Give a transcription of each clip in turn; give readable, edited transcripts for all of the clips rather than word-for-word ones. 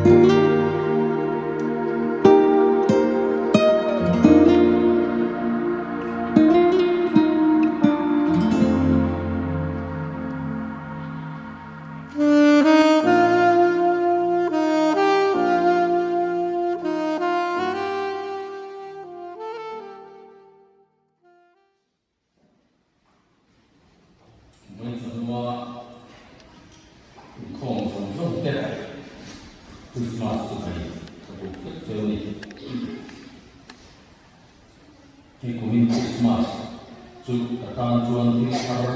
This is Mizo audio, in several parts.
Vawiin chawhnua inkhawm zawng zawng te Christmas chu hei ka buk vek cheu a ni. Hei kumin Christmas chu ka tan chuan thil thar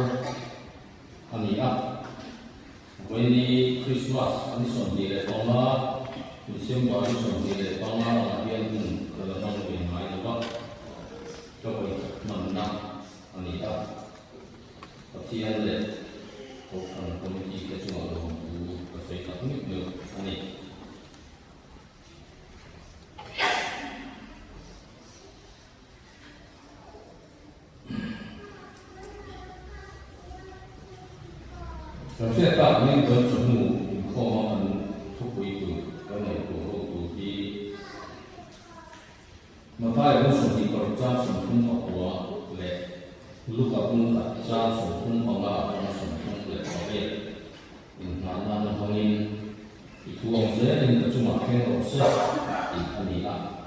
a ni a. Vawiini Christmas a ni 25, December ni 25 angah hian hun ka la hmang ve ngai lo va, ka vawikhat hmanna a ni a. Pathian leh Kohhran Committee te chungah lawmthu ka sawi tak meuh meuh a ni. Kan hriat tak angin kan chawhnu inkhawma kan thupui tur kan ngaihtuah ho tur hi Mathaia bung 26 chang 34 leh Luka bung khat chang 35 atanga 38 inngah nana hmangin i thu ang zelin ka chungah thleng rawh se tih a ni a.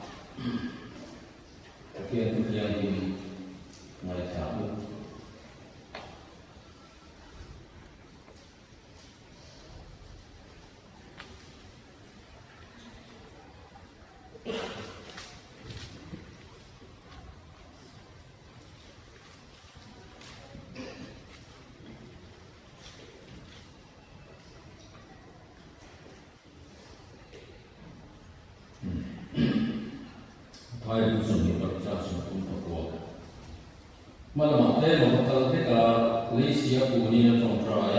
Pathian thu thianghlim ngaithla u. Thai bu 26 chang 39. Hma lamah tlem a va kal hlek a, Leisia kunin a tawngtai a,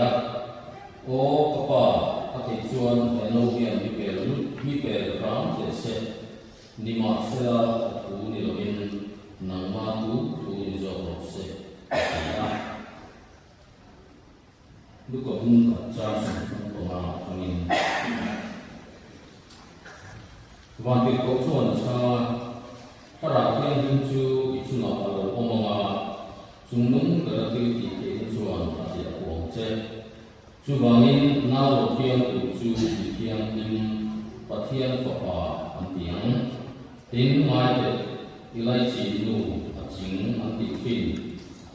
Aw ka pa, a theih chuan he no hian mi pel mi pel hram teh se, nimahsela ka thu ni lovin nangma thu thu ni zawk rawh se, a ti a. Luka bung khat chang 35 atangin Vantirhkoh chuan a chhang a, Thlarau Thianghlim chu i chungah a lo awm ang a, chungnung bera thil tih theihna chuan a ziah huam che. Chuvangin nau lo thiang tur chu mi thianghlim Pathian Fapa an ti ang. Tin, ngaiteh, i laichin nu a ching an tih thin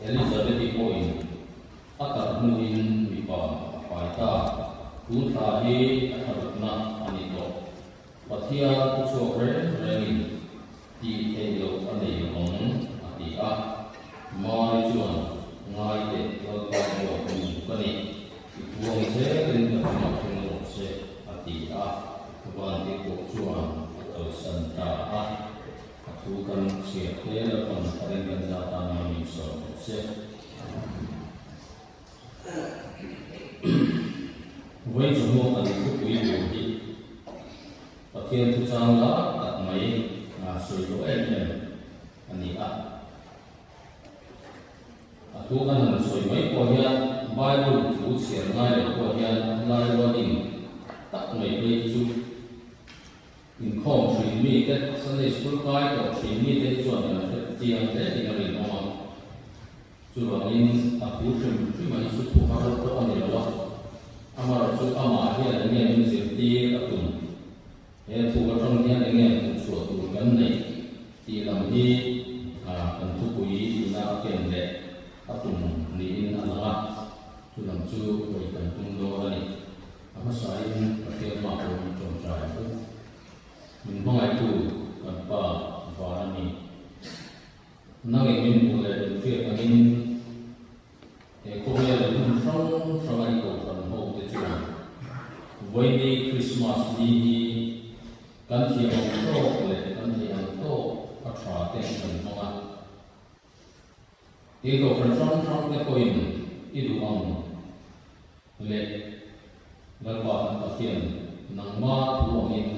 Elizabeth-i pawhin A tarh hnuin mipa a pai ta. Tun thla hi a thlarukna a ni tawh. Pathian thu chhuak reng rengin tih theih loh a nei lo ang, a ti a. Mari chuan, Ngai teh, Lalpa buai ka nu ka ni. I thu ang zelin ka chungah thleng rawh se, a ti a. Vantirhkoh chuan a kalsan ta a. A thu kan chhiar te Lalpan tharin kan za tan mai min sawm rawh se. Vawiin chawhnu kan thupui tur hi Pathian thuchang lar tak mai sawi tawh em em a ni a. A thu kan han sawi mai pawh hian Bible thu chhiar ngai lo pawh hian lai rualin tak mai phei hi chu Inkhawm thin mite, Sunday School kai tawh thin mite hi chuan kan hre chiang hle tih a rinawm a. Chuvangin a thu hrim hrim a hi chu thu har pawh a ni lo a, amaherawhchu amah hian eng nge min zirtir a tum, he thu atang hian eng nge hmuhchhuah tur kan neih tih lam hi kan thupui ina a ken leh a tum niin a lang a, chu lam chu hawi kan tum dawn a ni. A hmasain Pathian mah pawh min tawngtai ang u. Min hmangaihtu kan Pa van a ni. Nangin min hmuh leh min hriat angin he khawvel hmun hrang hranga i kohhran ho te chuan Vawiini Krismas ni hi kan thiam ang tawk leh kan theih ang tawk a tha ten kan hmang a. He kohhran hrang hrang te pawhin i duh ang leh Lalpa kan Pathian, nangma thu angin,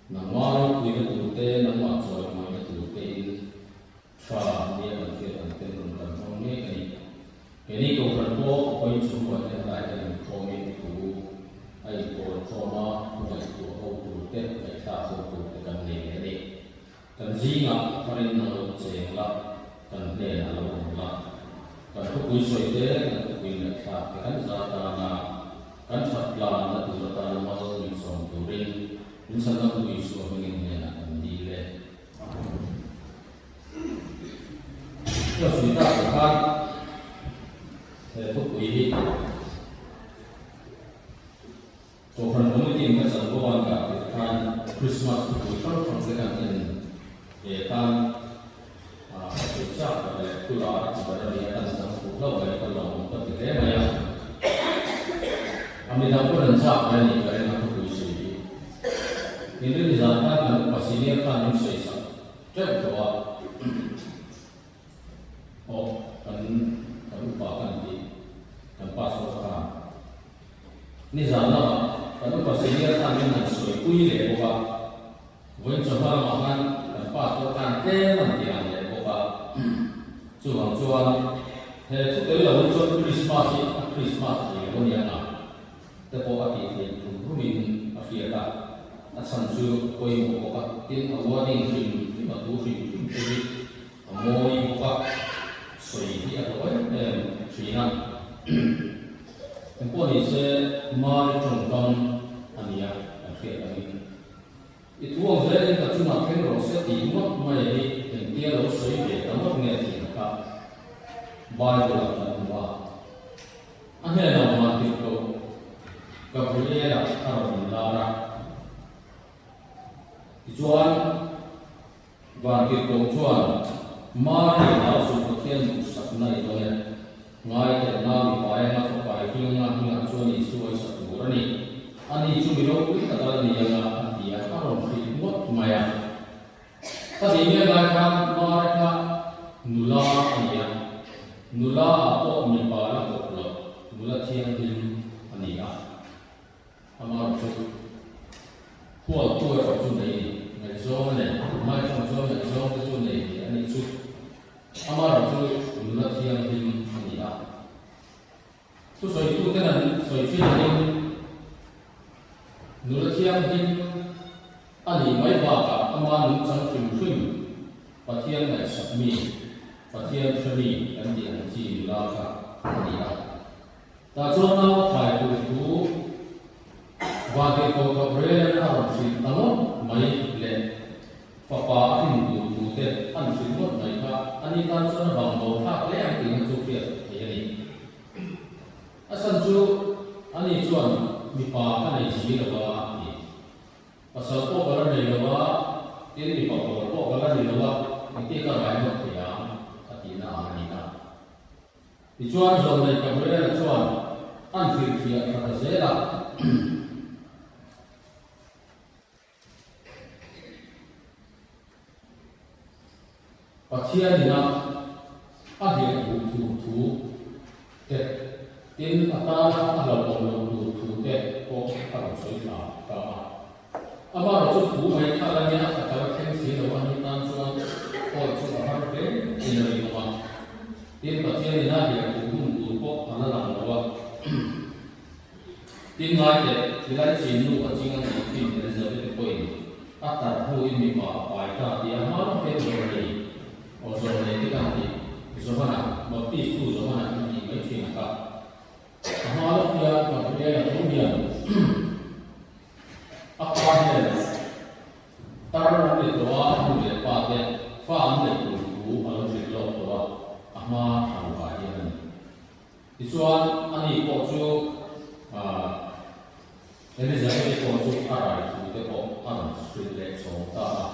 nangma ropuina tur te, nangmah chawimaina tur tein tha nia kan hriat ang ten rawn kan hmang mek a ni. Keini kohhran pawh vawiin chhungkua hian helai hian inkhawmin thu a inpawl khawm a, thu ngaihtuah ho tur. thupui sawi te, kan thupui ngaihthlak te kan za tana kan that tlanna tur atana mal min sawm turin min chhandamtu Isua hmingin hnenah kan dil e. Ka sawi tak ah khan he thupui hi Kohhran Committee in ka chanvo an dah tirh khan Christmas thupui hrang hrang te kan en ve khan ka sawi chak tak leh thu lar a ti ber a nia kan chang fuh hlauh mai ka lawmawm ka ti hle mai a. A midang pawh an chak ve a nih ka ring a thupui sawi hi. Inrin zan khan kan upa senior khan min sawi sak teuh tawh a. Aw kan kan upa kan tih kan pastor khan nizan lamah kan upa senior khan min han sawipui leh bawk a, vawiin chawhma lamah khan kan pastor khan tlem an ti ang leh bawk a, chuvang chuan he thu tel lo hi chuan Krismas hi a Krismas thei lo ania nga te pawh a tih theih rum rumin a hriat a, a chhan chu a pawimawh bawk a, tin a wording hrim hrim a thu hrim hrim te hi A mawi bawk a, sawi hi a hlawh em em thin a. Engpawh ni se Mari tawngkam a nia kan hriat angin. I thu ang zelin ka chungah thleng rawh se tih ngawt mai hi engtia lo sawi ve ta ngawt nge tih kha Bible-ah kan hmu a. A hnenah Vantirhkoh Gabriela a rawn inlar a. Tichuan. Vantirhkoh chuan, Mari hau suh Pathian duhsakna i dawn e. Ngai teh nau i pai anga fapa i hring anga hmingah chuan Isua i sa tur a ni. Ani chu mi ropui tak ala ni anga a ti a, a rawn hrilh ngawt mai a. Ka tih nge lai khan Mari kha nula a ni a, nula ah pawh mipa la kawp loh nula thianghlim a ni a. Amah chu hualtu erawh chu nei ni, ngaihzawng a nei. Tunlai chuan chuan ngaihzawng te chu nei ni a nih chu. Amah erawh chu nula thianghlim a ni a. Thusawitu ten an sawi thin angin nula thianghlim a nih mai bakah ama nungchang hrim hrim Pathian ngaihsak mi, Pathian hre mi kan tih ang chi nula kha a ni a. Tah chuan nau a khai tur thu Vantirhkoh Gabriel a rawn hrilh ta ngawt mai leh fapa a hrin tur thu te an hrilh ngawt mai kha ani tan chuan a bang bo thlak hle ang tihna chu hriat theih a ni. A chhan chu ani chuan mipa ka nei si lo a ti. Pasal pawh ka la nei lo a, tin mipa pawl pawh ka la ni lo a, engtia ka rai ngawt thei ang a tihna ang a ni a. Tichuan Zawlnei Gabriela chuan an hrilhfiah tha ta zel a. Pathian ina a hliah duh tur thu te, tin a tana a hlauhawm loh tur thu te pawh a rawn sawi thla ta a. Amaherawhchu thu mai kha la nia a kal thleng si lo a ni tan chuan awi chu a har hle in a rinawm a. Tin, Pathian ina hliah duh hun tur pawh a la lang lo a. Tin, ngai teh, tilai chin nu a ching a tih thin Elizabeth pawhin a tar hnuin mipa a pai ta tih a hma lawk hian Zawlnei, aw Zawlnei te kan tih, Johana, Baptist tu Johana in tih mai thin a kha. A hma lawk hian Gabriela tho hian a pa hnenah tar an ni tawh a, a nu leh pa te fa an neih tur thu a lo hrilh lawk tawh a, a hma thla rukah hian a ni. Tichuan, ani pawh chu Elizabeth-i pawh chu a rai thu te pawh a rawn hrilh leh chhawng ta a.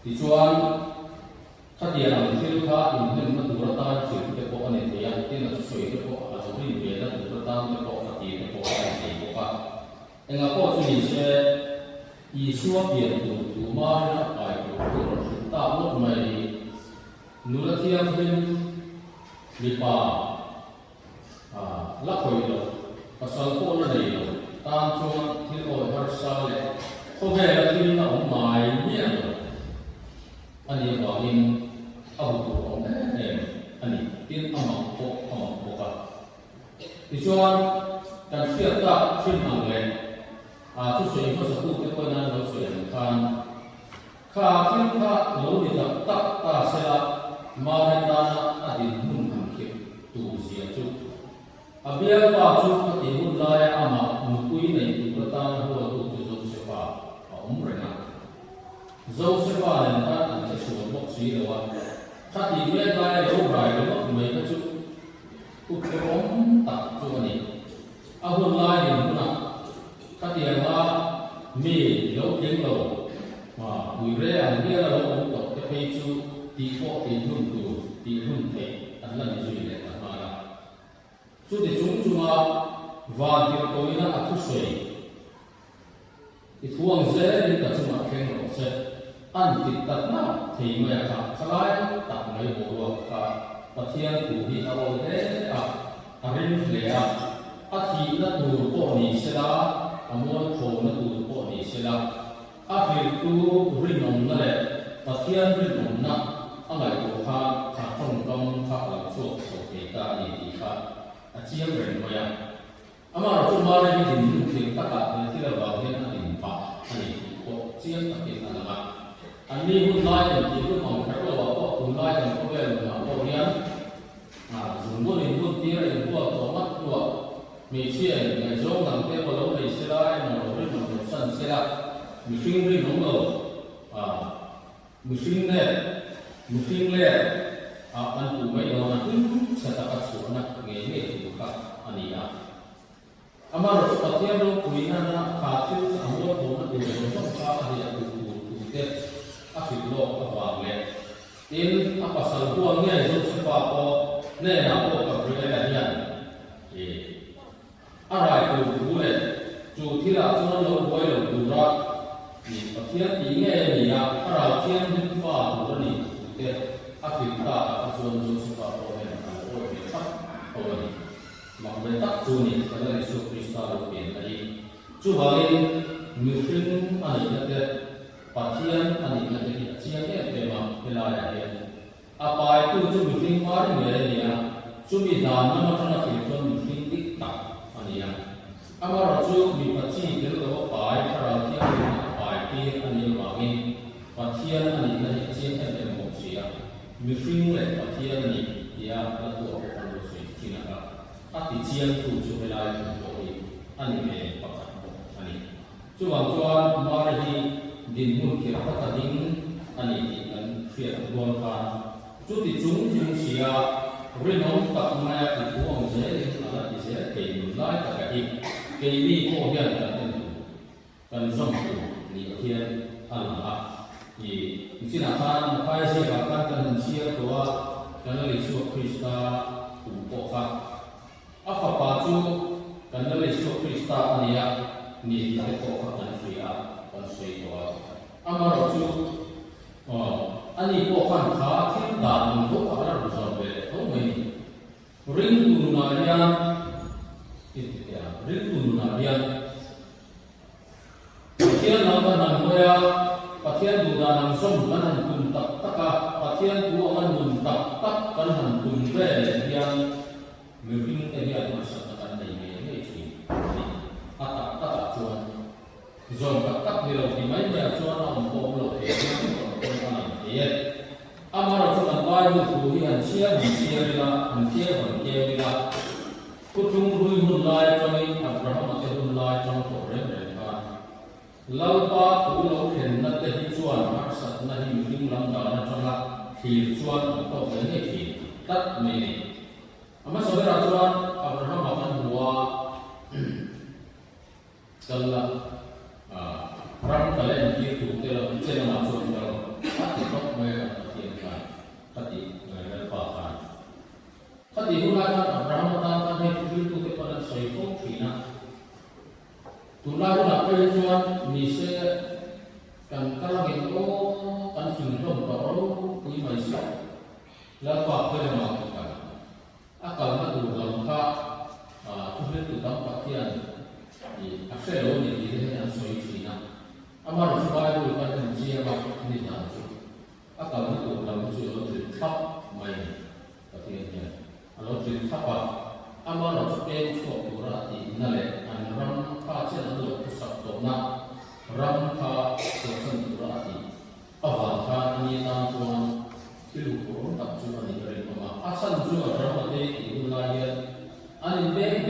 Tichuan, Khatiang ang thil kha inhnemna tur atan hrilh te pawh a ni thei a, tin a thusawi te pawh a lo rin ve na tur atan te pawh a ti te pawh a ni thei bawk a. Engah pawh chu ni se, Isua pian tur thu marin a pai tur thu rawn hrilh tak ngawt mai hi nula thianghlim mipa la khawih loh, pasal pawh la nei lo tan chuan thil awi harsa leh khawvela thil la awm ngai miah lo a nih avangin a hu tur awm em em a ni. Tin, a mak pawh a mak bawk a. Tichuan, kan hriat tak thin ang leh a thusawi hmasatute pawhin an lo sawi ang khan, Kha thil kha lo ni tak tak ta sela, Mare tana a dinhmun han khirh tur zia. A bialpa chu a tih hun laia amah nupui nei tur atana hualtu chu Josefa a awm reng a. Josefa nen khan an che sual bawk si lo a, khatih mek laia lo rai ringawt mai kha chu kutphurhawm tak chu a ni. A hun lai din hunah khatianga mi lo tling lo, puire ang hiala lo awm tawh te phei chu tih pawh tih hun tur tih hun theih an la ni zui leh ta nghal a. Chuti chung chunga vantirhkoina a thusawi I thu ang zelin ka chungah thleng rawh se, an ti tak nak thei mai a kha thalai tak mai boruak kha Pathian thu hi a awi hle a, a ring hle a, a thihna tur pawh ni sela, a mualthawmna tur pawh ni sela, a hrilhtu rinawmna leh Pathian rinawmna a ngaihtuah khan kha tawngkam kha a lo chhuak chho thei ta a ni tih kha a chiang reng mai a. Amaherawh chu Mari hi dinhmun thil takah he thil avang hian a din pah a ni tih pawh chiang takin a lang a. Anni hun lai kan tih hun awm kher loah pawh tunlai kan khawvel nunah pawh hian zungbun inbun tir a inbual tawh ngat hnuah hmeichhia in ngaihzawng dang te emaw lo nei sela emaw lo rinawm lo san sela mihring rinawm lo mihring let mihring let ah kan puh mai dawn a hlim chhe taka chhuahna ngei ngei tur kha a ni a. Amaherawh chu Pathian ropuina na kha thil a mualphona tur zawng zawng kha a hliah duh tur thu te a hrilh lawk avang leh tin a pasal hual ngei Josefa pawh hnenah pawh Gabriela hian ih A rai tur thu leh chu thilah chuan lo buai lo tura i Pathian tih ngei a ni a, Thlarau Thianghlim fa tur a ni thu te a hrilh ta ah kha chuan Josefa pawh hian a lo awih ve thap tho a ni. Mak ve tak chu ni, kan la Isua Krista lo pianna hi. Chuvangin mihring a nihna te, Pathian a nihna te hi a chiang em em a helaiah hian. A paitu chu mihring mari ngei a ni a, chumi dan lam atanga thlir chuan mihring dik tak a ni a. Amaherawhchu mipa chi tel lo a pai Thlarau Thianghlimna a pai tir a nih avangin Pathian a nihna hi a chiang em em bawk si a, mihring leh Pathian a ni tia la tuah pawh kan lo sawi thin a kha a ti chiangtu chu helai thu pawh hi a ni ve pakhat bawk a ni. Chuvang chuan Mari hi dinhmun khirh taka ding a ni tih kan hriat rual khan chuti chung chung sia rinawm tak maia i thu ang zelin a la ti zel thei nun lai taka hi keini pawh hian kan en tur, kan zawm tur nih hian a lang a. I nichinah khan Mathai ziakah khan kan han chhiar tawh a, kan la Isua Krista thu pawh kha. A fapa chu kan Lal Isua Krista a ni a, ni tih te pawh kha kan hria a, kan sawi tawh a. Amaherawh chu, ani pawh khan kha thil dan ang tho kha a la rawn zawm ve leh tho mai ni. Ringtu nunah hian, inti teh ang, ringtu nunah hian Pathian lam kan han hawi a, Pathian duhdan ang zawm kan han tum tak tak a, Pathian thu anga nun tak tak kan han tum ve leh hian mihring te hian harsatna kan nei ngei ngei thin a ni. A tak takah chuan zawm tak tak ni lo ti mai maiah chuan a awm pawh awm lo thei hian a awm pawhin a lang thei e. Amaherawhchu kan Bible thu hi han chhiar han chhiar ila, han keu han keu ila, Thutlung hlui hun lai atangin Abrahama te hun lai atang tawh reng reng khan Lalpa thu lo thlenna te hi chuan harsatna hi mihring lam dan atanga thlir chuan an tawk ve ngei thin tlat mai a ni. A hmasa berah chuan Abrahama kan hmu a, Kal la, ram ka la entir tur te lam che lamah chuan kal a ti tawp mai a kan Pathian khan ka ti Lalpa khan. Khatih hunah khan Abraham atan khan hei thuhriltute pawn an sawi fo thin a. Tunlai hunah phei hi chuan nise kan kal angin aw kan fing hlawm tawh ropui mai si. Lalpa phei lamah ka kal. A kalna tur lam kha thuhriltu tam tak hian a hre lo ni tih te hian an sawi thin a. Amaherawhchu Bible kan en chiang a ni dan chu a kalna tur lam hi chu a lo tlin thlap mai a ni. Pathian hian a lo tlin thlap a, amaherawhchu peng chhuak tura a tihna leh an ram kha chen an lo thusak tawhna ram kha chhuahsan tura a tih avang khan a ni tan chuan thil huphurhawm tak chu a nih ka rinawm a. A chhan chu a ram a te tih hun lai hian an inbeng.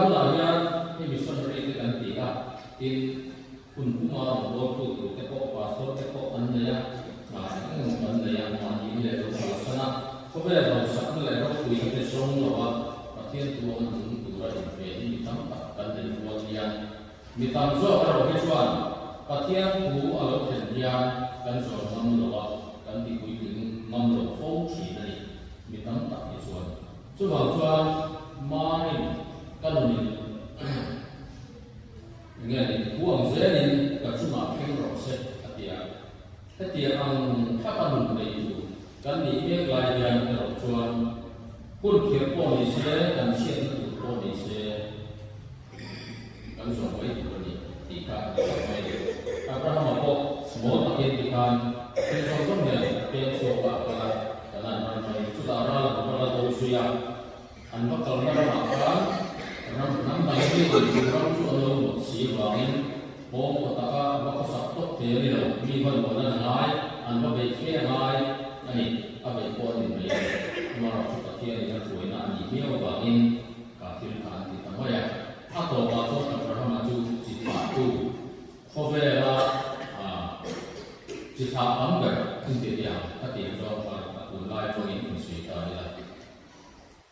Tunlai hunah hian hei missionary te kan ti a, tin hun puma rawngbawltu tur te pawh pastor te pawh kan nei a, hna eng eng kan nei a, mahni in leh lo kalsan a, khawvel hausakna leh ropuina te zawng lo a, Pathian tuanga nung tura inpe hi mi tam tak kan nei rual hian mi tam zawk erawh hi chuan Pathian thu a lo thlen hian kan zawm ngam lo a, kan tipuitling ngam lo fo thin a ni, mi tam tak hi chuan. Chuvang chuan Marin ka nunin enge ni thu ang zelin ka chungah thleng rawh se a ti a. Hetiang ang thlapa nun nei tur kan nih mek lai hian erawh chuan hun khirh pawh ni se, kan chhiatna tur pawh ni se kan zawm mai tur a ni tih kha a sawi mai a ni. Abrahama pawh mawl takin tikhan thil zawng zawng nen a peng chhuak a, a kal a. Kanan ram mai chutah ral an va la do zui a, an va kalna ramah khan ram hnam dang mi chu ram chu an lo mawt si avangin pawng kaw taka va khawsak tawp thei a ni lo, mi va luahna na ngai, an va beih fe a ngai a ni, a beih pawh a ni mai a ni. Amaherawhchu Pathianin a hruaina a nih miau avangin ka thil kha an ti ta mai a, a tawpah chuan Abrahama chu chi thahtu Khawvela chi thlah tam ber inti te ang ka tih zawng khan a tunlai tawngin insawi ta ila.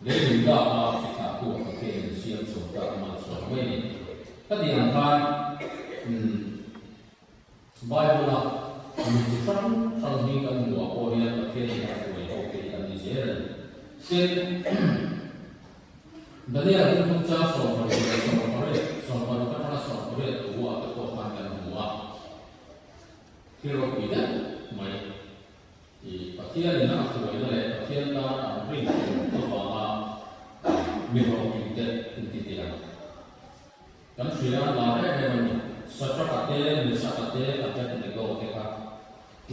Lei lung dak a chi thlah tu a Pathian in siam chho ta a malsawm mai ni. Ka tih ang khan Bible a mi chi hrang hrang hi kan hmuh ah pawh hian Pathian in a hruai ho te hi an ni zel a ni. Tin, Daniel thuthlung chang 68, 60 atanga 80 thu ah te pawh khan kan hmu a, thil ropui deuh mai i Pathian in a hruaina leh Pathian tan an rin ṭhin avanga mi hlawhtling te inti teh ang. Kan hria a lar em em a ni, Sadraka te, Mesaka te, Abednego te kha.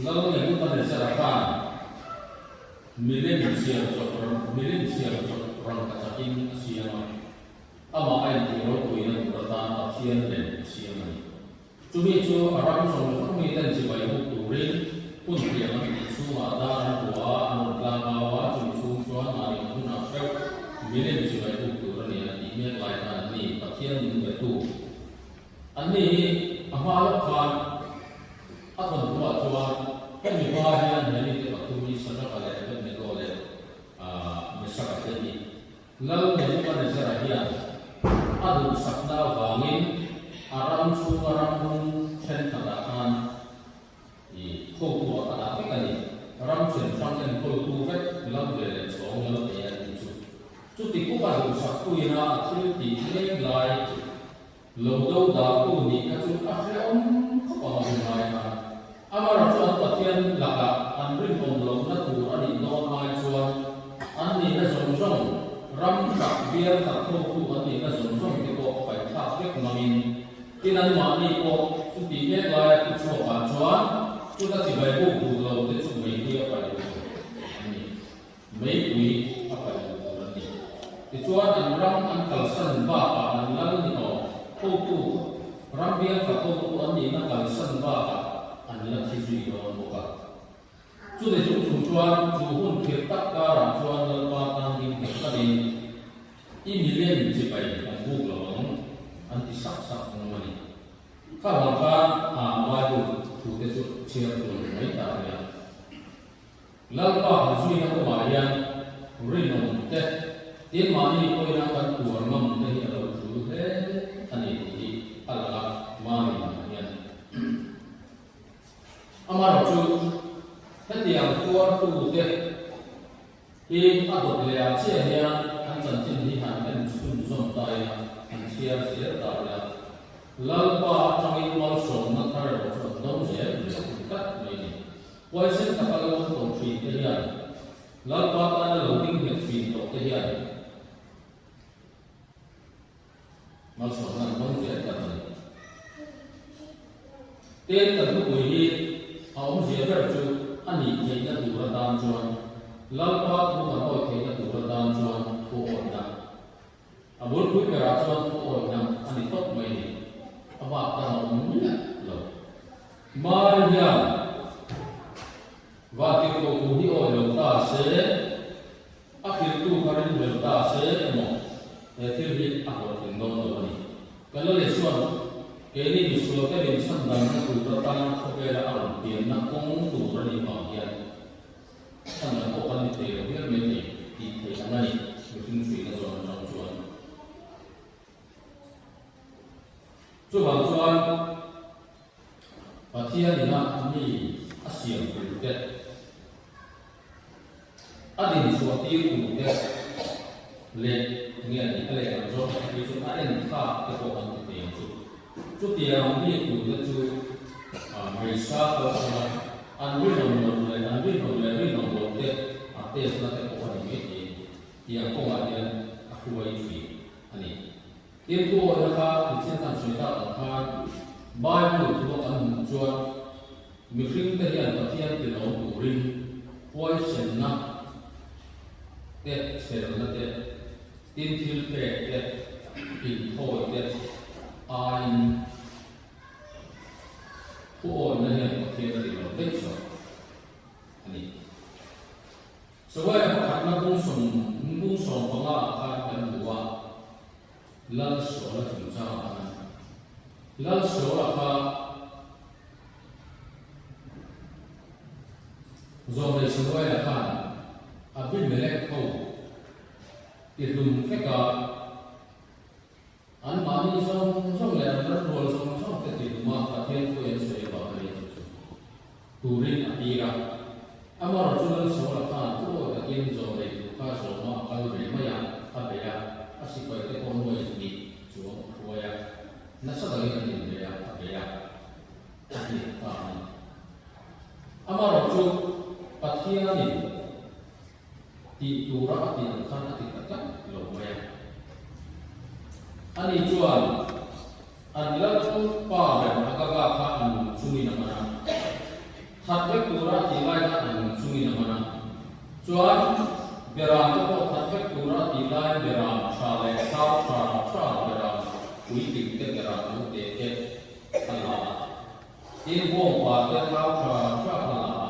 Lal Nebuchadnezzar-a khan milem siam chawp milem siam chawp rangka chakin a siam a, amah a intih ropuina tur atan Pathian lem a siam a ni. Chumi chu a ram zawng zawng miten chibai buk turin hun thiam an tih chhungah dar an bua a, an rawn tlang au a, chumi chhung chuan mahni ang hunah hreuh milem chibai buk tur a ni an tih mek lai khan an ni Pathian min betu An ni hi a hma lawk khan a thawnthuah chuan hemi hma hian he mite pathum hi Sadraka leh Abednego leh Mesaka te hi Lal Nebuchadnezzar-a hian a duhsakna avangin a ram chhunga ramhung thenkhatah khan i hotu ah a dah vek a ni. Ram then hrang enkawltu vek lam ve leh chhawng lal thei a nih chu. Chuti kuka duhsakpuina a thil tih mek lai Lo do dahtu nih kha chu a hrehawm khawp ang a hun lai khan. Amara chuan Pathian lakah an rinawm lohna tur a nih dawn ai chuan an nihna zawng zawng, ram khat bial khat thotu an nihna zawng zawng te pawh faihthlak vek ngangin tin anmahni pawh chutih mek laia thu chhuakah chuan chuta chibai buk duh lo te chu meipui a paih duh tur an ni. Meipui a paih duh tur an ni. Tichuan an ram an kalsan bakah an lal ni tawh hotu ram bial khat hotu an nihna kalsan bakah an la thi zui dawn bawk a. Chumi chung chung chuan chu hun khirh tak karah chuan Lalpa tan ding nghet takin i milem chibai kan buk lo ang an ti sak sak ngam a ni. Kha vang khan a Bible thute chu chhiar tur mai ta a nia. Lalpa han zuina kawngah hian rinawm te, tin mahni pawina kan tuar ngam te hi a lo tul hle a ni tih hi a lang a, mahni lamah hian. Amaherawhchu, hetiang tuartute hi a dawt leh ah chiah hian an chanchin hi han en chhunzawm ta ila, han chhiar zel ta ila, Lalpa atangin malsawmna thar erawh chu an dawng zel ve tlat mai a ni. Huaisen taka lo awm tawh thin te hian, Lalpa tana lo ding nghet thin tawh te hian malsawmna an dawng zel tak a ni. Tin, kan thupui hi a awmzia ber chu a nih theihna tur atan chuan, Lalpa thu kan awi theihna tur atan chuan thu awihna, a bulpui berah chuan thu awihna a ni tawp mai a ni. A bak tan a awm miah lo. Mari hian Vantirhkoh thu hi awi lo ta se, a hrilhtu kha rinhlel ta se emaw he thil hi. a hlawhtling dawn lo a ni. Kan la leh chuan keini misualte min chhandamna tur atana khawvela a rawn pianna kawng tur a nih vang hian chhandam pawh kan ni thei lo hial mai thei tih theih ang a ni, mihring chhuina zawn atang chuan. Chuvang chuan Pathian ina mi a siam turte, a dinchhuah tir turte leh enge a nih a lehlam zawng tak hi chu a en thlak te pawh an ti thei ang chu. Chutiang mi turte chu hmeisa kalsana an rinawm loh leh an rinawm leh rinawm loh te a test na te pawh a ni maithei a ni. Tiang kawngah hian a hruai thin a ni. Tin, thu awihna kha mithian kan sawi tak ang khan Bible thua kan hmuh chuan mihringte hian Pathian tilawm turin huaisenna te, chhelna te, tin thil pek te, inthawi te aiin thu awihna hian Pathian a tilawm daih zawk a ni. Sawaia pakhatna bung 15 ah khan kan hmu a, Lal Sawla chungchangah khan. Lal Sawla kha Zawmlei Sawaia khan Abimelek ho tihlum vek a, Anmahni zawng zawng leh an ram rual zawng zawng te tih tum a Pathian thu en sawi avang a ni chu chu turin a tir a. Amaherawhchu chu Lalsawla khan thu awi takin zawm nei tur kha zawma a kal ve mai a, a bei a, a sipai te pawh nuai hnih chuang a hruai a, nasa takin an inbei a, a bei a, a hneh ta a ni. Amaherawhchu Pathianin Tih tura a tih ang khan a ti ta tlat lo mai a. Ani chuan an lal pa ber Agaga kha a nung chungin a man a. That vek tura a tih lai khan a nung chungin a man a. Chuan Beram te pawh that vek tura a tih laiin Beram tha leh thau tha tha Beram puitling te Beram lo te te a la a. Tin, bawngpa te thau tha tha a la a.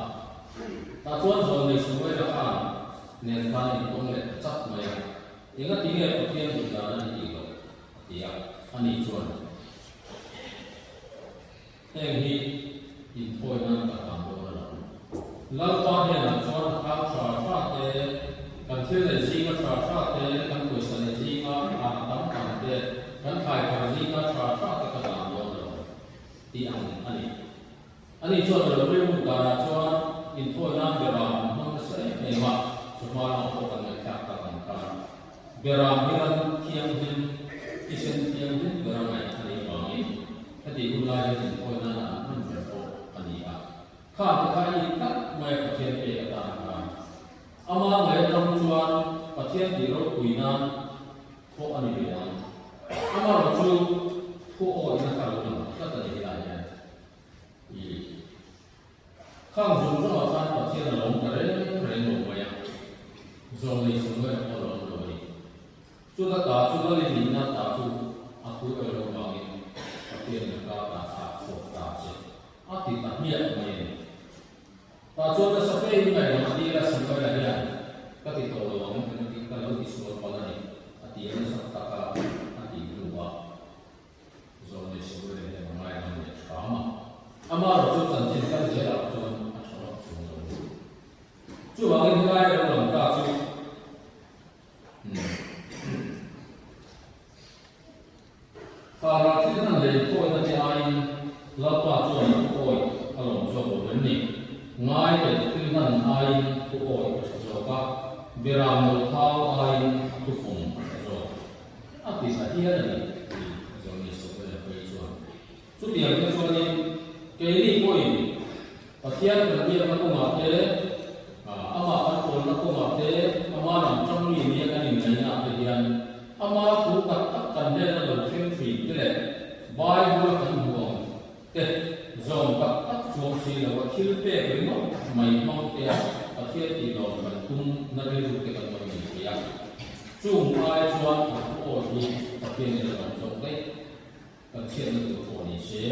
Tah chuan Zawlnei Samuela khan nen khan a intawng leh ta chat mai a, Engati nge Pathian duh dan a ni tih loh? a ti a. Ani chuan, Heng hi inthawi nan ka hlan dawn a lo. Lalpa hnenah chuan a thau tha tha te, kan thil neih zinga tha tha te, kan pawisa neih zinga a tam tam te, kan thlai thar zinga tha tha te ka hlan dawn a lo. Tih ang a ni. Ani chuan a lo rilru danah chuan inthawi nan Beram an hmang nasa em em a, chawhma lamah pawh kan ngaihthlak tak ang khan Beram hi ram thianghlim, thisen thianghlim ber a ngaih a nih avangin heti hun lai hian inthawi nana an hman ber pawh a ni a. Kha te kha i tlat mai a Pathian pek atan khan ama ngaih atang chuan Pathian tih ropui nan pawh a ni ve ang. Amaherawhchu thu awihna kha lo lang tlat a ni helai hian. I khang zawng zawngah khan Pathian a lawm ta reng reng lo mai a, zawng nei chung mai pawh a lawm lo a ni. Chuta ta chu lal i nihna ta chu a thu awih loh vangin Pathian laka ta thlak chhuak ta che a ti ta hmiah mai a ni. Tah chuan nasa fe in ngaihlam a tir a, Samuela hian ka ti tawh lo ang engtin ka lo ti sual palh a ni a ti a nasa tak a a tih hnuah Zawlnei Samuela hian a ngaihlam leh hram a. Amaherawh chu chanchin kal zelah chuan a tha vak chuang lo. Chuvangin helai ro lam ta chu Kara thil hman lei thawina te aiin Lalpa chuan thu awi a lawm zawk lo em ni? Ngai leh thil hman aiin thu awi a tha zawk a, Beram lo thau aiin thu fawm a tha zawk. A ti ta hial a ni tih Johnny Samuel-a phei chuan. Chutiang te chuanin keini pawhin Pathian kan biakna kawngah te, amah kan pawlna kawngah te, ama lam tang mi nia kan inngaihnaah te hian ama thu tak tak kan hnena lo thleng thin te leh Bible-a kan hmuh ang te zawm tak tak chuang si loa thil pek ringawt mai hmang tea Pathian tih lawm kan tum na rilru te kan lo nei thei a. Chung ai chuan a thu awi hi Pathianin a lawm zawk daih. Kan chhiatna tur pawh ni se.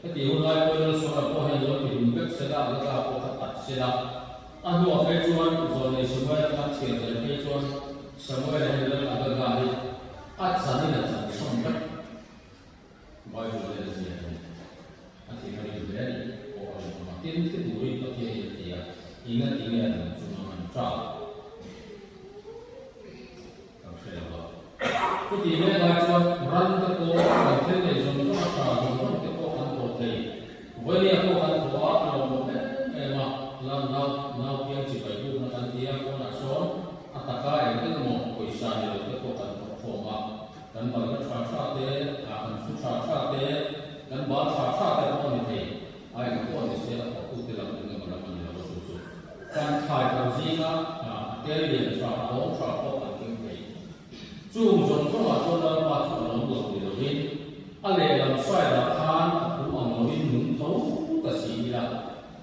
Heti hun lai pawhin Lalsawra pawh hian lo ti hlum vek sela, a laka pawh kha tat sela. A hnuah phei chuan Zawlnei Samuela kha chhiar zel phei chuan Samuela hian Lal Agaga hi A chanin a chan sawm vek. Bible hian a ziak a ni. A thih a rin hle a nih pawh a rinawm a. Tin, thi turin Pathianin a ti a, eng a ti nge a dang chunga an ṭap kan hre lo a. Chutih mek lai chuan ran te pawh kan thil neih zawng zawng a ṭha zawng zawng te pawh kan thawh thei. Vawinia pawh kan thawh a, a lawmawm em em a, la nau nau piang chibai bukna kan ti a, pawnah sawn a taka eng eng emaw pawisa ni lo te pawh kan thawh khawm a. Kan balna tha tha te, ah kan thu tha tha te, kan bal tha tha te pawh a ni thei. A eng pawh a ni se, a thawhtute lam eng emaw lam a ni lo a chu chu. Kan thlai thar zinga ah a tel lian tha, a dawng tha pawh kan keng thei. Chung zawng zawngah chuan Lalpa chu a lawm lo ni loin, a lehlam side ah khan a thu ang loin nung tho ta si ila,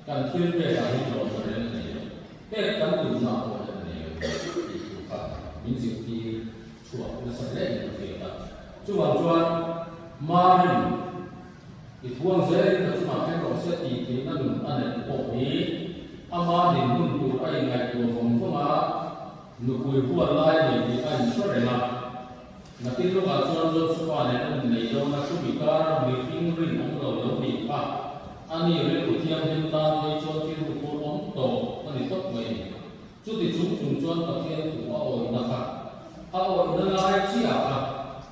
kan thil pekah hi lawmna reng a nei lo. Pek kan tumna pawh hian a nei lo tih thu kha min zirtir. Chhuah nasa hle in ka hriat a. Chuvang chuan Marin i thuang zelin ka chungah thleng rawh se tih theihna nun a neih pawh hi ama dinhmun tur a inngaihtuah vawng vawng a, nupui huat lai a nei tih a inhre reng a. Nakin lawkah chuan Josefa nen a innei dawn a, chumi kara mihring rinawm lo lo nih kha a ni rilru thianghlim tan phei chuan thil huphur awm tawh a ni tawp mai a ni. Chuti chung chung chuan Pathian thu a awihna kha a awihna lai chiah kha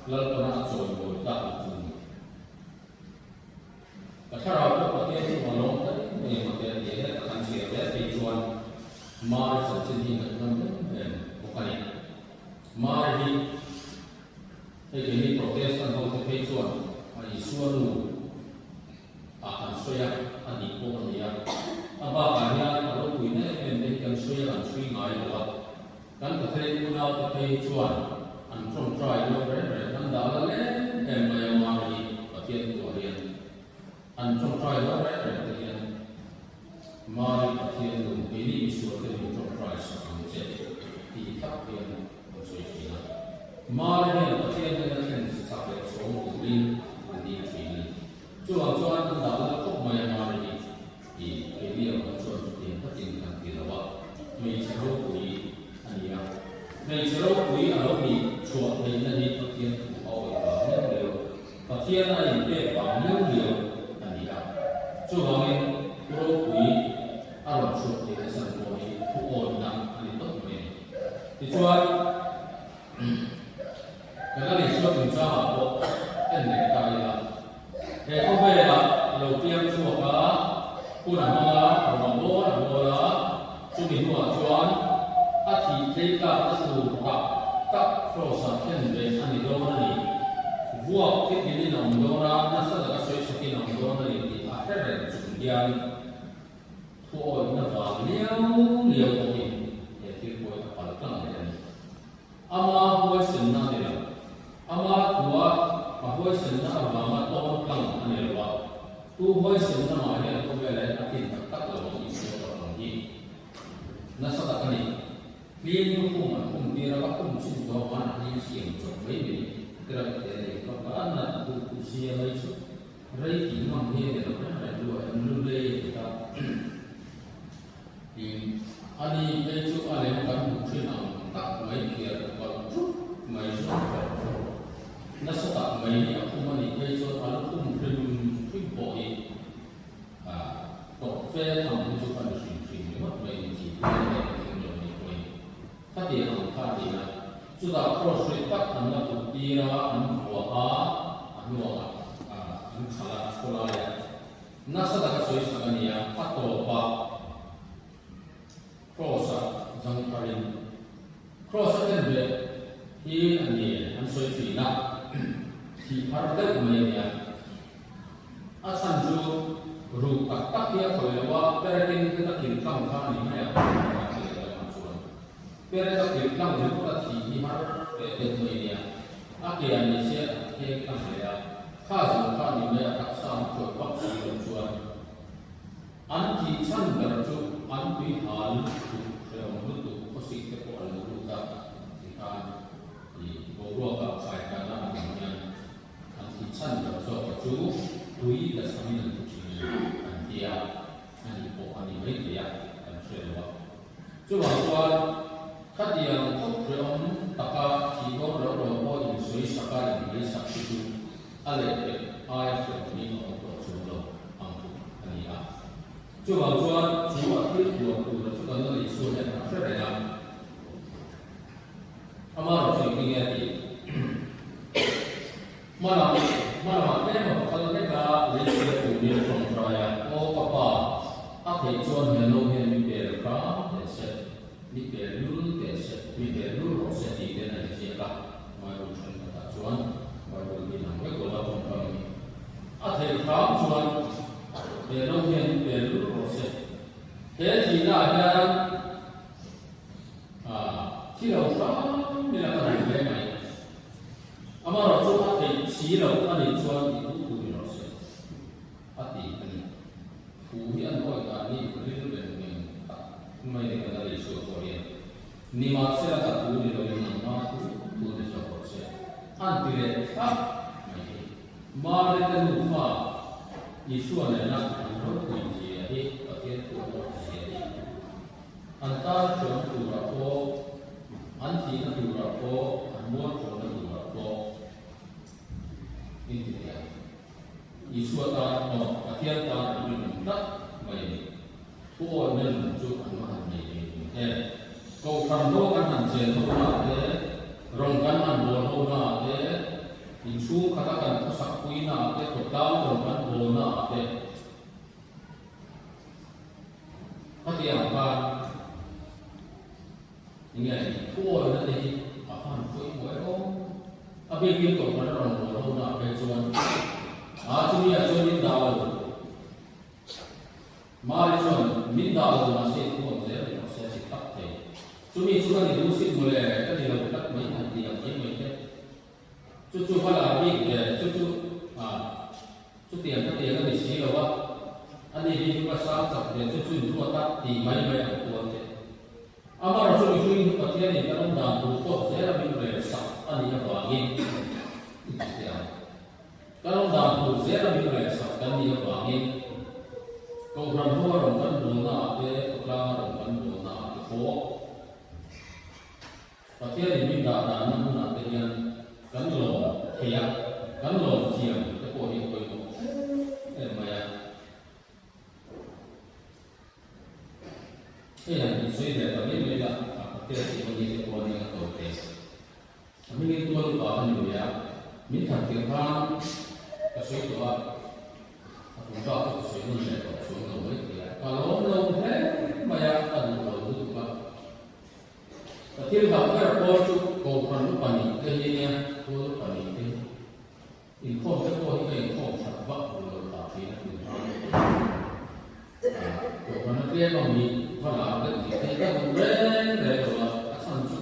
Lalpana a chawimawi tak ang chu ni. Ka thlarau pawh Pathian chu a lawm ta em em a te a ti a, heta kan chhiar hle phei chuan Mari chanchin hi ngaihnawm em em bawk a ni. Mari hi hei keini Protestant ho te phei chuan a Isua nu ah kan sawi a, a nih pawh a ni a. A bakah hian a ropuina em em te hi kan sawi a, kan chhui ngai lo a. Kan Catholic unaute phei hi chuan an tawngtai dawn reng reng, an dah la lem em mai a Mari Pathian thuah hian an tawngtai dawn reng reng te hian Mari Pathian nu keini misual te min tawngtai sak ang che tih thlap hian an sawi thin a. Mari hian Pathian hnena thlen chak leh chhawng turin an dil thin a ni. Chuvang chuan an dah lal khawp mai a Mari hi i keini erawh chuan chutiang takin kan ti lo a, hmeichhe ropui a ni a. Hmeichhe ropui a lo nih chhuah theihna hi Pathian thu a awih vang liau liau, Pathian a inpek vang liau liau a ni a. Chuvangin thu ropui a rawn chhuah theihna chan pawh hi thu awihna a ni tawp mai a ni. Tichuan. Kan la Isua chungchangah pawh en leh ta ila, he khawvelah a lo piang chhuak a, hun a hmang a, ruang bawr a bawl a, chumi hnuah chuan a thih thei tlakna tur tak tak Kraws-ah thlen ve a ni dawn a ni. Vuak thitlinin a awm dawn a, nasa taka sawi chhakin a awm dawn a ni tih a hre reng chung hian, Thuawihna vang liau liau pawhin he thil pawi a pal tlang leh a ni. Ama huaisenna a ni lo. Ama thua a huaisenna avanga tawn tlang a ni lo a. Tu huaisenna mah hian khawvel ah hian a tlin tak tak lo ang Isua tawh ang hi nasa tak a ni. Hlim lukhum an khum tir a, ka khum chhun tawh khan a hlim siam chawp mai mai tirah te leh ka ka nat duh zia mai chu. Rei tih ngam hi a ni lo reng reng lu a en lu lei a ti ta. Tin, ani phei chu a lem kan hmuh thin ang tak mai phiar palh thup mai zawng fawrh fawrh. Nasa tak mai hi a khum a nih phei chuan a lukhum hrim hrim pawh hi tawp fe tham hi chu ka ni hrim hrim ringawt mai ni tih pawh a nei thing lo nih pawhin khatiang ang kha a ni a. Chutah cross rit tak an la put tir a, an vuah a, a hnuah an khalh a, khawlaiah nasa taka sawi sak a ni a, a tawpah cross-ah zang tharin cross a en ve hi a ni an sawi thin a, thih har deuh mai a ni a. A chhan chu ruh tak tak hi a khawih lo a, perekin heta kiltlang kha a ni mai a, a ti leh lamah chuan. Perek a kiltlang ringawt a thih hi har teh deuh mai nia. A ke a ni se a kheng tlang hle a, kha zawng kha a ni mai a taksa an khawih vak si lo chuan an thih chhan ber chu an tui hal lutuk hrehawm lutuk khawsik te pawh a lo lut a ti khan i boruak ah khaikana a awm hian an thih chhan ber zawk chu tui la chhamin an thi thin an tia a nih pawh a ni maithei a kan hre lo a. Chuvang chuan khatiang khawp hrehawm taka thih dawn reuh lo pawh insawi. sawi sak a in lei sak hi chu a lehpek aia hriat hi a awm tawh chuang lo ang tluk a ni a. Chuvang chuan chu a thil tuar tura chu kan la nei chhuah hian a hre reng a. Amaherawh chu engtin nge a tih? Hmanah hmanah tlem a pakhat hlek a lei chhia turin a tawngtai a, Aw ka pa, a theih chuan he no hian mi pel hram teh se, mi pel lul teh se, mi pel lul rawh se tih ten a inziak a. Bible thenkhatah chuan Bible hi nang vek lo a tawngkam hi. A theih hram chuan he no hian mi pel lul rawh se. He thihnaah hian thi lo hram ila ka duh hle mai. Amaherawh chu a theih si lo a nih chuan i thu thu ni rawh se, a ti a ni. Thu hi an hawi dan hi ril reng reng tak mai ni kan a lei chhuah pawh hian nimahsela ka thu ni loin nangma thu thu ni zawk rawh se, an ti leh thlap mai hi. Mari te nufa Isua nena an ropui zia hi Pathian thu a awm zia hi. An tan hriam turah pawh, an thihna turah pawh, an mualkhawmna turah pawh in ti thei ang. Isua tan emaw, Pathian tan an rinawm tlat mai a ni. Thuawihna nun chu an va han nei thei dun em? Kohhran ho kan han chen ho naah te, rawng kan han bawl ho naah te, inchhung khata kan khawsak pui naah te, khawtlang rawng kan bawl naah te, Khatiang khan enge thuawihna te hi a hman pawih muai awm. A bikin tawhpana rawn bawl ho na phei chuan a chumi ah chuan min dah lo. Mari chuan min dah lo mahse i thuam zel ni rawh se a ti tak thei. Chumi chu ka ni duh sit mawle ka ni lo tlat mai han ti ang mai mai te. Chu chu va lar bik ve, chu chu ah chutiang ka tiang a ni si lo a, a ni hi chu ka sang chak ve, chu chu inruat a tih mai mai ang kual te. Amaherawhchu mihring hi Pathianin kan awm dan tur tawk zel a min rel sak a nih avangin i ti teh ang. Kan awm dan tur zel a min rel sak kan nih avangin Kohhran ho a rawn kan bawlna ah te, khawtlang a rawn kan bawlna ah te pawh, Pathianin min dah danna hmunah te hian kan lawm thei a, kan lawm thiam te pawh hi a pawimawh em em mai a. Hei han insawi leh ta mai mai la, a Pathian tih mawni te pawh a nia ka tawi thei. A hmingin tual upa ka ni ve a, min than tir khan ka sawi tawh a, a tum bak chu ka sawi nawn leh tawh chuang lo mai thei a, ka lawm lo hle mai a, ka duh lo lutuk a. Ka thil hlauh ber pawl chu Kohhran upa nih te hi nia, pawl upa nih te hi. Inkhawm te pawh hi ka inkhawm that vak duh lo phah thin a tun hma. Kohhran a tlem ang nih va lar deuh nih te hi ka duh reng reng lo a, a chhan chu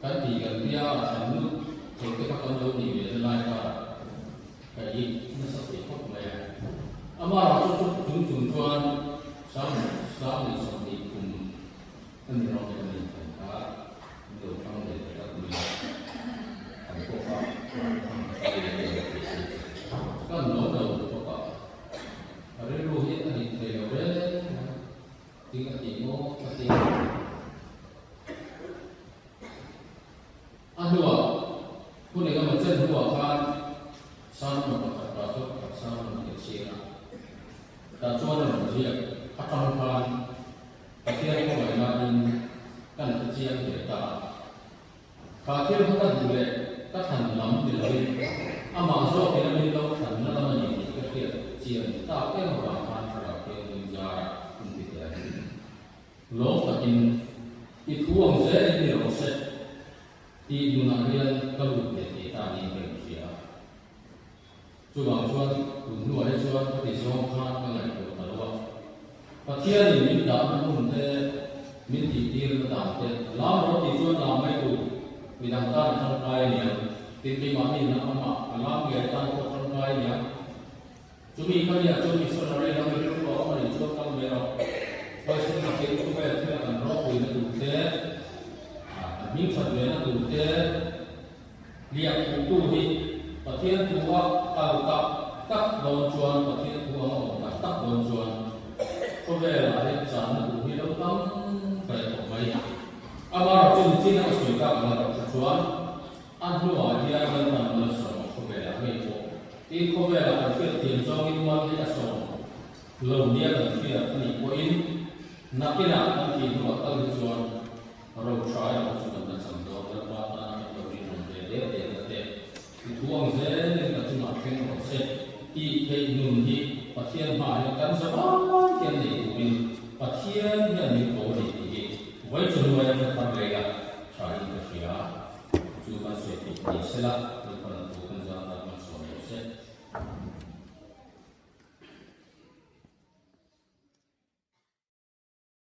kan tih kan tia a thlan lut thei te kha kan lo nih ve na lai kar ka ih nasa thei khawp mai a. Amaherawhchu chu chung chung chuan sang sang leh 20 kum A ni rawng em ni kan kha min lo thlang ve ta tlat mai a, kan pawh kha a ri leh lo thei si. Kan lawm lo bawk a, a rilru hi a dik thei lo reng a, ding a tih maw ka ti a. A hnuah hun engemaw chen hnuah khan sermon pakhat pastor pakhat sermon ka chhiar a, tah chuan a rawn ziak atang khan Pathian khawngaihnain kan hre chiang ve ta a. Kha thil kha ka duh leh ka thlan lam ni loin amah zawkin a min lo thlanna lam a ni tih ka hriat chian tak em avang khan thlarau thianghlim zara inti thei a ni. Lawm takin i thu ang zelin ni rawh se tih nunah hian ka lut ve thei ta niin ka inhria a. Chuvang chuan tun hnuah hi chuan ka ti zawng khan ka ngaihtuah ta lo a. Pathianin min dahna hmun te, min tihtirna dan te, lam rawh tih chuan lam mai tur, midang tan a tangkai a niang, tin keimahni na amah a lam ngei atan pawh a tangkai a niang. Chumi ka nia chuan missionary lam i rilru a awm a nih chuan kal mai rawh. Huaisen takin khawvel thila kan rawpuina tur te, kan hmingthat vena tur te, Liak thutu hi Pathian thu a kal tak tak dawn chuan, Pathian thu anga awm tak tak dawn chuan khawvelah hian channa tur hi lo tam ve tawh mai. Amaherawhchu nichin a ka sawi tak ang erawh chu chuan. A hnuah hian Lalpan mal a sawm a khawvelah ngei pawh. Tin, khawvelah kan hriat thiam zawngin mal hi a sawm lo nia kan hriat a nih pawhin nakinah kan tih hnuah tal hi chuan ro tha erawh chu kan la cham dawn. Lalpa tana kan lo rinawm ve der derna te i thu ang zelin ka chungah thleng rawh se tih theih nun hi Pathian hmaah hian kan za vai hian nei turin Pathian hian min ko a ni tih hi vawi chu hnuaia hre thar lei la tha in ka hria. Chu kan sawi theih ni sela.